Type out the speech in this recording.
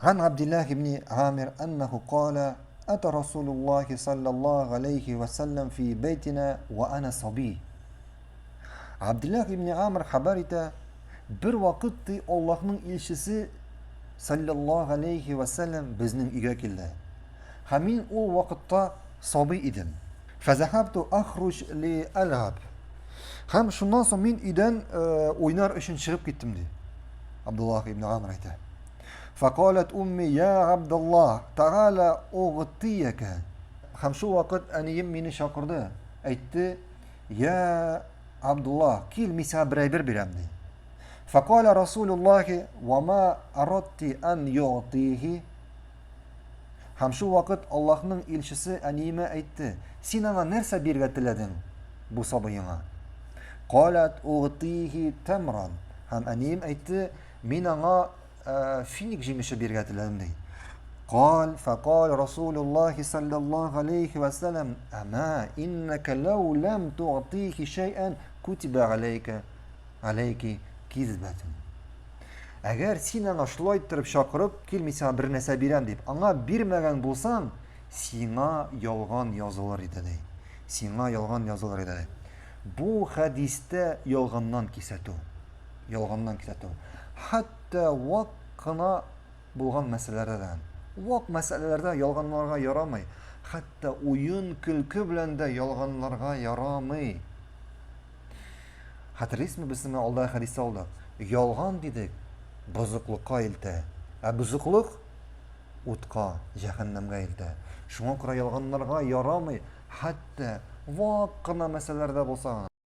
Ган Абдиллах ибн Амир аннаху кала ата Расулуллахи саллаллаху алейхи ва саллям фи бейтина ва ана саби. Абдиллах ибн Амр хәбәр итә, бер вакыт ди Аллаһның илчесе саллаллаху алейхи ва саллям безнең өйгә килде. Һәм мин ул вакытта сабый идем. Фәзәхәбту ахруҗ ли әлгаб. Һәм шуннан соң мин өйдән э, уйнар өчен чыгып киттем ди. Абдуллах ибн Амр әйтә. Фәкаләт умми я Абдуллах, тәгалә угтияка. Һәм шул вакыт әнием мине чакырды, әйтте, я Абдуллах, кил, мин сиңа бер әйбер бирәм ди. Фәкалә Расулуллахи ва ма арадти ан югтихи. Һәм шул вакыт Аллаһның илчесе әниемә әйтте, Син аңа нәрсә бирергә теләдең бу сабыеңа? Калат угтихи тамран. Һәм әнием әйтте, мин аңа э, финик җимеше бирергә теләдем ди. Кал, фәкал Расулуллахи саллаллаху алейхи ва саллям, ама иннака лау лам тугтихи шәйән кутиба алейка алейки кизбәтун. Әгәр син аңа шулай иттереп чакырып, кил, мин сиңа бер нәрсә бирәм дип, аңа бирмәгән булсаң, сиңа ялган язылыр иде ди. Сиңа ялган язылыр иде ди. Бу хәдистә ялганнан кисәтү. Ялганнан кисәтү. Хәтта вак кына булган мәсьәләләрдә дә. Вак мәсьәләләрдә ялганларга ярамый. Хәтта уен-көлке белән дә ялганларга ярамый. Хәтерлисезме, без менә алдагы хәдистә алдык. Ялган дидек, бозыклыкка илтә. Ә бозыклык утка, җәһәннәмгә илтә. Шуңа күрә ялганларга ярамый, хәтта вак кына мәсьәләләрдә булса гына.